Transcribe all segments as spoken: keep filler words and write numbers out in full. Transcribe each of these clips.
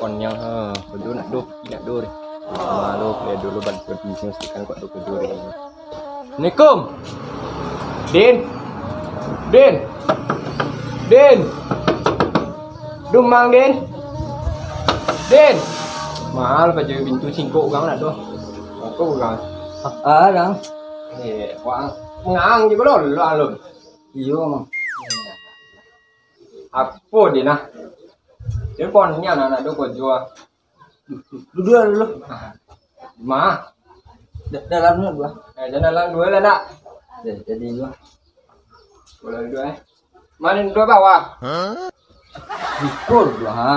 Poniang, ha, kojo nak do, nak do deh. Malu, kuliah dulu, balik ke bisnis, tekan kok do kojo deh. Assalamualaikum. Din. Din. Din. Dumang, Din. Din. Mahal paja pintu singkok urang nak do. Apa urang? Ah, ah, dang. Eh, wang. Ngang je kalau lo alun. Iyo, Mang. Apo deh nah? Dia poniang anak do kojo ah. Duduak dulu. Ma. Da-, dalam dulu dua. Eh, jangan dalam dua lah nak. Jadi dua. Boleh dua eh. Mana dua bawah? Ikut dua ha.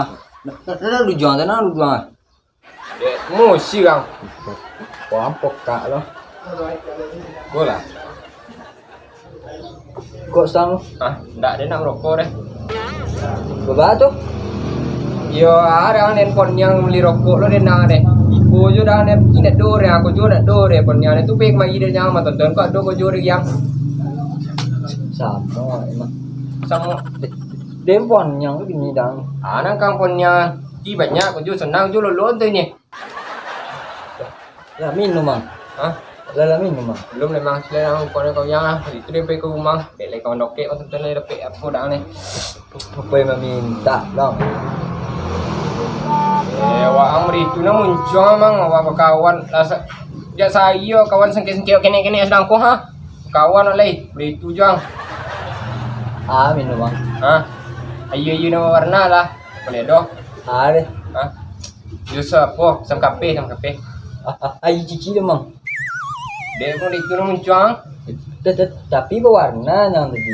Dah, dah, dah, dujang sana dujang. Dek musi kang. Wah, pokak lo. Bola. Kok sang? Ah, ndak ada nak merokok deh. Coba tu. Yo, ada handphone yang beli rokok lo deh nah deh. Ibu jo dah deh, ini do deh, aku jo nak do deh, poniang tu pek magi deh nyang matonton kok do kojo deh yang. Samo emang. Samo. Dempon yang gini dang. Anak kampungnya ti banyak kojo senang jo lolo tu ni. Lah minum, Mang. Hah? Lah, lah minum, Mang. Belum lah, Mang. Sudah lah, pokoknya kau yang lah. Itu dia pergi ke rumah. Dek lai kawan dokek, maksudnya lai dapek apo dah ni. Apo yang meminta, Bang? Eh, awak ang beritu nah muncuang, Mang. Awak bakawan lah sa-, jak sayo kawan sengkek-sengkek kenek-kenek sedang ko, ha? Kawan lai, beritu juang. Ah, minum, Mang. Hah? Ayo-ayo nama warna lah. Boleh doh. Ah, deh. Hah? Jus apo? Sam kape, sam kape. Ah, ah, ayi cici tu, Mang. Dek pun itu nang muncuang. Ta-, ta-, tapi bawarna nang tadi.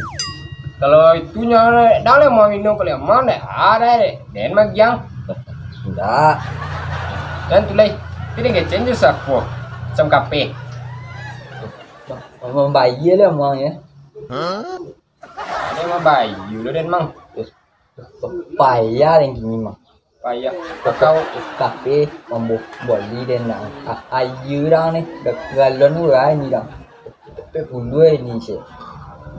Kalau itu nyo, dah lah mau minum kalau mang dek, ah, dek. Den magiang. Sudah. Dan tu lai. Itu den kecen jus apo? Sam kape. Ma-, ma-, mambayar lah, Mang, ya. Ada mambayar lo den, Mang. Payah den kini, Mang. Payah. Kakau. Tapi mambo-, boli den nah. A-, aia urang ni, ga-, galon urang ni dah. Tapi puluah ni sih.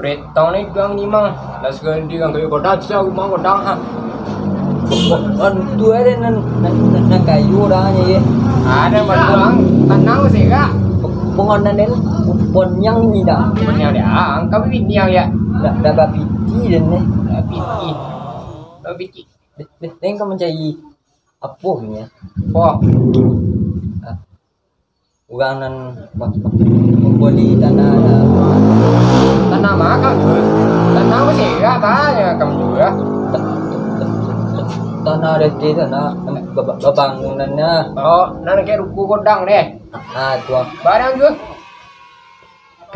Beretang ni duang ni, Mang. Lah segala di urang kayu godang, sia rumah godang, ha. Anu tu ada nan, nan, nan, nan kayu urang ni, ye. Ada batuang, tanang sih, Kak. Pengonan den, poniang ni dah. Poniang dia, ah, angka biniang ya. Dah, dah bapiti den ni. Bapiti. Bapiti. Deh, deh, den ka mancari apo ni ya? Apo? Ah, urang nan ma-, ma-, mamboli tanah lah. Tanah ma kau jual? Tanah masih agak banyak kau jual. Ta-, ta-, ta-, tanah dek tanah ba-, ba-, babangunan nah. Oh, nan kayak ruko godang deh. Ah, tu ah. Barang jual?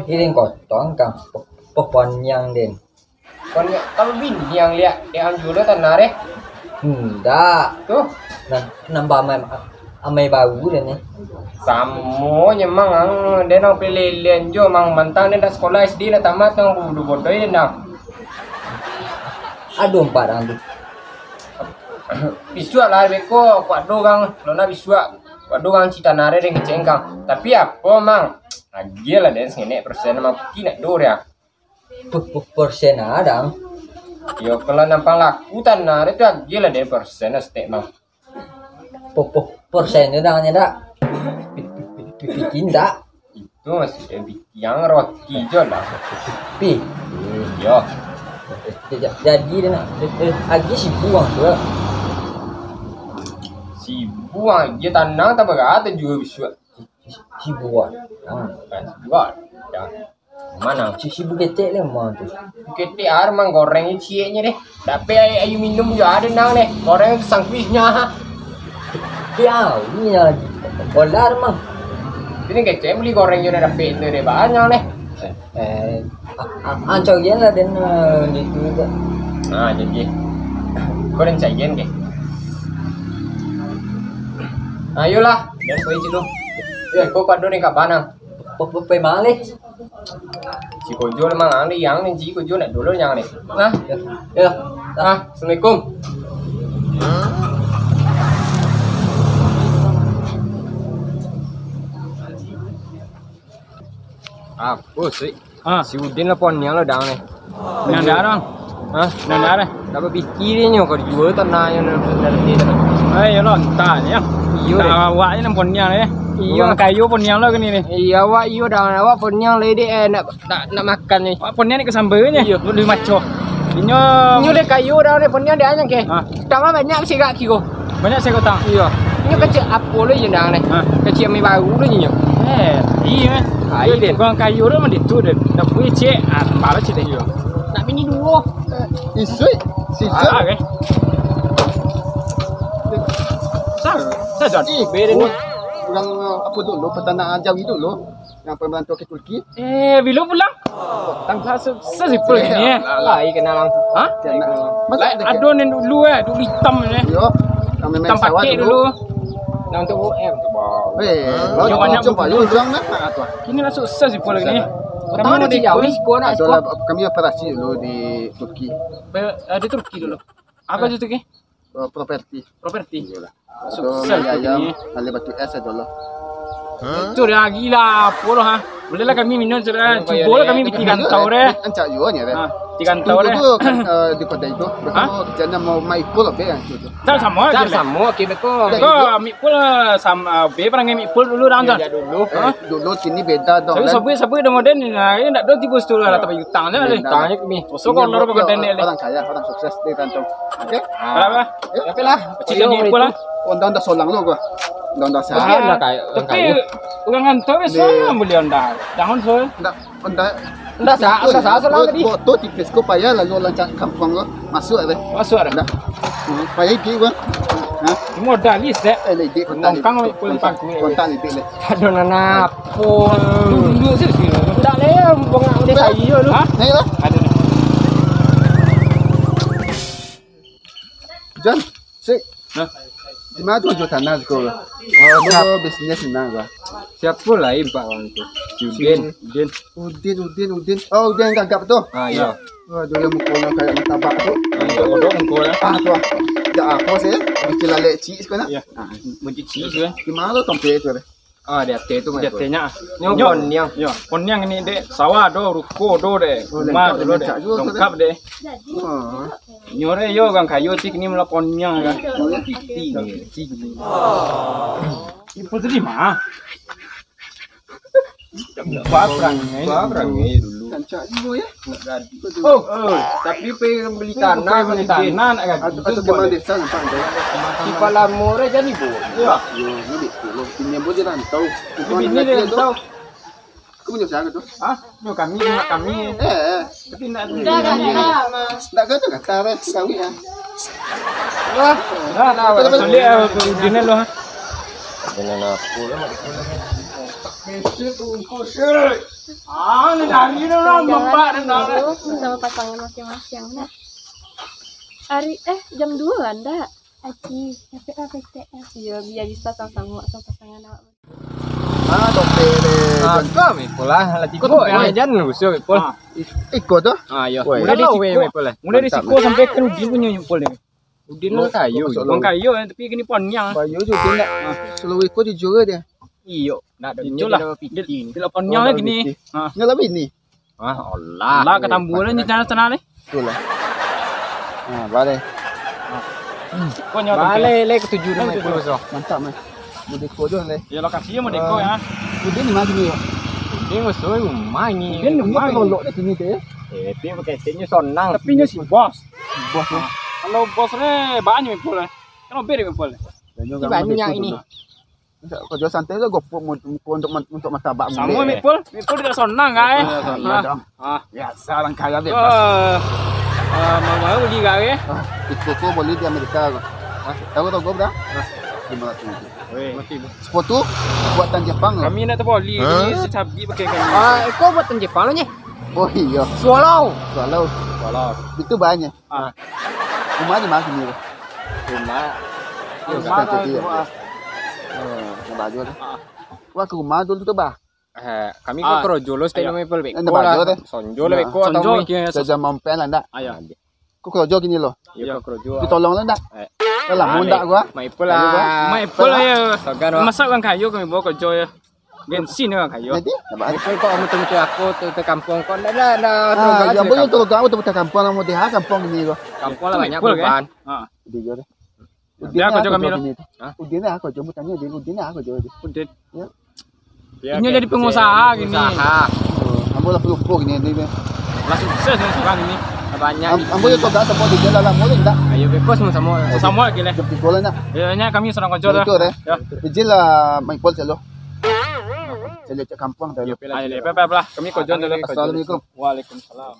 Pikirin kotong kang. Po-, po-, poniang den. Kon, kalau biniang liak, dek ang juo tanah deh. Indak. Tu? Nah, nambah amai, amai baru deh ni. Samo nyo mang, ang, den nang pilih-pilih jo, mang, mantang den dak sekolah S D dak tamat, nang bodoh-bodoh den nang. Aduh, empat ang tu. Bisuak lah beko, kuat do kang, lo nak bisuak. Kuat do kang cita nare den kecengkang. Tapi apo, mang? Agiah lah den sengenek persen, mang, piti nak do dia. Pe-, pe-, persen adang. Yo, kalau nampang laku tanah tu agiah lah dari persen lah setek, mang. Pe-, pe-, persen tu dang nyo dak. Pi-, pi-, pi-, pi-, piti ndak. Itu masih yang roti jo lah. Pi. Yo. Ja-, ja-, jadi dia nak, eh, eh, agiah sibu ang tu lah. Sibu ang agiah tanah tak berata juo bisuak. Sibu ang. Bukan sibu ang. Dah. Mana? Si, sibu ketek le mah tu. Ketek ar mang goreng cieknyo deh. Dapek aia, aia minum jo ado nang deh. Goreng tu sangkuihnyo. Dia ni lagi. Bolar mang. Ini kecek beli goreng jo dah dapek tu deh banyak deh. Eh, a-, a-, ancau gian lah den, eh, gitu juga. Ah, jadi. Kau den caian ke? Ayolah, den pergi dulu. Eh, kau padu ni kat mana? Pe-, pe-, pe-, maleh. Si Kojo lemah ang ni, yang ni, si Kojo nak dulu yang ni. Nah. Ya, ya. Ah, assalamualaikum. Apo sih? Ah. Si Udin lah poniang lo dang ni. Nan darang. Hah? Nan dah deh. Dak bapikir inyo, karajo tanah nyo nan, nan, nan, nan. Eh, yo lo, entah ni, yo. Iyo, deh. Awak ni nan poniang, eh. Iyo. Urang kayo poniang lo kini ni. Iyo, awak iyo dah, awak poniang lai, dek, eh, nak, nak, nak makan ni. Awak poniang ni ka samba nyo. Iyo. Lebih maco. Inyo. Inyo deh kayo dah, deh poniang dek anyang ke. Hah? Tangan banyak sigak kiro. Banyak sigak utang. Iyo. Inyo kecek apo lo inyo dah, deh. Hah? Kecek amai baru lo inyo. Eh, iyo, eh. Ah, iyo, deh. Urang kayo tu mah ditu, deh. Dak bui cek, ah, tambah lo cek deh. Iyo. Nak bini duo. Isuik, sisuak. Ah, oke. Sa-, sa-, sa-, Ih, beda ni. Urang, apo dulu, petanak jawi dulu, nan parantau ka Turki. Eh, bilo pulang? Tang sukses si Pul ni, eh. Lai kenal. Hah? Kenal. Masa lai ado nen dulu, eh, dulu itam ni. Yo. Kami main itam sawah pakai dulu. Dulu. Nah, untuk U M tu, Bang. Eh, yo, banyak coba, yo, urang nak, nak tu. Kini lah sukses si Pul ni. Urang mau di Jawi, siko nak. Ado lah, kami operasi dulu di Turki. Pe-, eh, di Turki dulu. Apa tu Turki? Eh, properti. Properti. Iyolah. Sukses ado tu ayam, ni. Alih batu es ado lah. Itu dah gila, apo lah, ha? Boleh lah kami minum, sudah. Cubo lah kami pitih rantau deh. Rancak juo nyo deh. Ha, pitih rantau deh. Tu, tu, kan, eh, di kedai tu. Hah? Beko kerjanya mau maiko lah, be, yang tu. Dah samo aja lah. Samo, oke, beko. Beko, amik pul lah, sam-, ah, be, barang amik pul dulu, dah, Jon. Dulu. Eh, dulu sini beda, dong. Sabu, sabu, sabu, dah modern ni, nah, ini ndak ada tipu situ lah, tapi utang aja lah. Utang aja kami. Oso kau noro pakai nenek, orang kaya, orang sukses di rantau. Oke? Berapa? Oke lah. Cicil ni pul lah. Onda-onda solang lo gua. Onda-onda sehat. Tapi urang rantau biaso lah bali onda. Jangan so. Ndak, onda. Onda sa-, onda sa-, solang tadi. Foto tipis ko payah lalu lancak kampuang ko. Masuk deh. Masuk deh. Ndak. Hmm, payah gigi gua. Hah? Modal is deh. Eh, lagi kontak. Nongkang lagi pul pangku. Kontak lagi leh. Aduh, nana pul. Dulu sih sih. Ndak leh, bongak udah sayo lu. Hah? Naik lah. Aduh. Jon, sik. Hah? Di ma tu juo tanah siko? Oh, siap. Bisnis senang gua. Siapo lai empat urang tu? Si Udin. Udin. Udin, Udin, Udin. Oh, Udin yang gagap tu? Ah, iyo. Waduh, yang muko nyo kayak martabak tu. Ah, iyo, kodok muko lah. Ah, tu ah. Jak apo sih? Bikin lalek cik siko nak? Iyo. Ah, muncik cik siko. Di ma tu tampek tu deh? Ah, di ateh tu, di ateh nyo. Nyo poniang. Yo, poniang ni, dek. Sawah ado, ruko ado, dek. Oh, rumah lengkap ado, dek. Lengkap dek. Oh. Nyo re yo, urang kayo ti kini mula poniang kan. Piti ni, piti ni. Ipo tadi mah? Baperangai. Baperangai dulu. Rancak juo yo. Oh, oh, tapi pe bali tanah, bali tanah nak ganti. Atau, atau kepala desa nampak tu. Kepala murah jadi, Bu. Iyo. Yo, ni dek lo. Ini buat je rantau. Ini rantau. Kau punya usaha tu? Hah? Nyo kami, nyo kami. Eh, eh. Tapi nak. Dah, dah, dah, dah. Ndak kata-kata, eh, sawit ah. Wah, dah, dah, dah, dah. Sulit ah, tu jenis lo, ha. Jenis apa lah, mak? Mesej bungkus, eh. Ah, ni dari dulu lah, Jangan membak dulu. Bersama pasangan masing-masing, nah. Hari, eh, jam dua lah, ndak? Aci, capek lah P T S. Iya, biar bisa sama-sama sama pasangan awak. Ah, dompet deh. Ah, kau, Mipul lah. Lah tigo, eh, jan usah, Mipul. Ah. Iko tu? Ah, iya. Woi. Mulai dari siko, Mipul, eh. Mulai dari siko sampai ke Udin punya, Mipul ni. Udin lah kayo. Bang kayo, eh, tapi kini poniang. Bayu juga nak. Seluruh iko jujur dia. Iyo, nak ada jujur lah. Dia, dia poniang lagi ni. Ah. Nak lebih ni. Ah, Allah. Lah, katambulan ni tanah-tanah ni. Betul lah. Nah, balik. Kau nyawa. Balik, lek ketujuh nama itu. Mantap, man. Mudiko tu, leh. Ya, lokasi yang Mudiko, ya. Udin di mana ni, yo? Udin masuk rumah ni. Udin rumah ni. Lolok di sini tu, ya. Eh, tapi pakai tinyo sonang. Tapi nyo si bos. Bos, ya. Kalau bos ni banyak Mipul, eh. Kalau beda Mipul. Banyak ini. Kerja santai lah, gopok untuk, untuk, untuk martabak. Sama Mipul, Mipul tidak sonang, kan, eh? Iya, sonang. Ah. Biasa orang kaya bebas. Eh, eh, mau, mau beli, kan, eh? Ah, iko ko beli di Amerika ko. Ah, tahu tau ko berapa? Lima ratus ribu. Weh. Sepatu buatan Jepang. Kami nak terboli ni, secabi pakai kami. Ah, iko buatan Jepang lo, Nyeh. Oh, iya. Swallow. Swallow. Swallow. Itu banyak. Ah. Rumah di mana sini? Rumah. Rumah. Oh, nak baju tu. Wah, ke rumah dulu tu, bah. Eh, kami ko kerojo lo, stay nama Ipul beko lah. Sonjo lah beko atau mungkin jajan mampir lah ndak? Ayo. Ko kerojo kini lo. Iyo, kerojo. Ditolong lo ndak? Eh. Lah, mun ndak gua. Maipul lah. Maipul lah, ya. Masak urang kayo kami bawa kerojo, ya. Gengsi ni urang kayo. Jadi, apa? Itu kok mutu-mutu aku tu, tu kampuang kau ndak ada, ada Ah, ya, boleh tu, kamu tu betul kampuang, kamu dia kampuang ini kok. Kampuang lah banyak Full, kan? perubahan. Ha. Jadi, jadi. Dia aku juga, Mil. Udin aku juga, bertanya Udin, Udin aku juga. Udin. Ya. Inyo jadi pengusaha gini. Usaha. Oh, ambo lah pelupo gini, ini. Lah sukses ni sekarang ini. Banyak. Am- Ambo yo kok gak sama Udin lah, boleh ndak? Ayo bebas mun sama. Sama lagi lah. Jemput bola nak. Ya, nya kami sorang kojo lah. Itu deh. Ya. Izin lah main pol selalu. Saya lihat kampuang dah. Ayo, pepe lah. Kami kojo dulu. Assalamualaikum. Waalaikumsalam.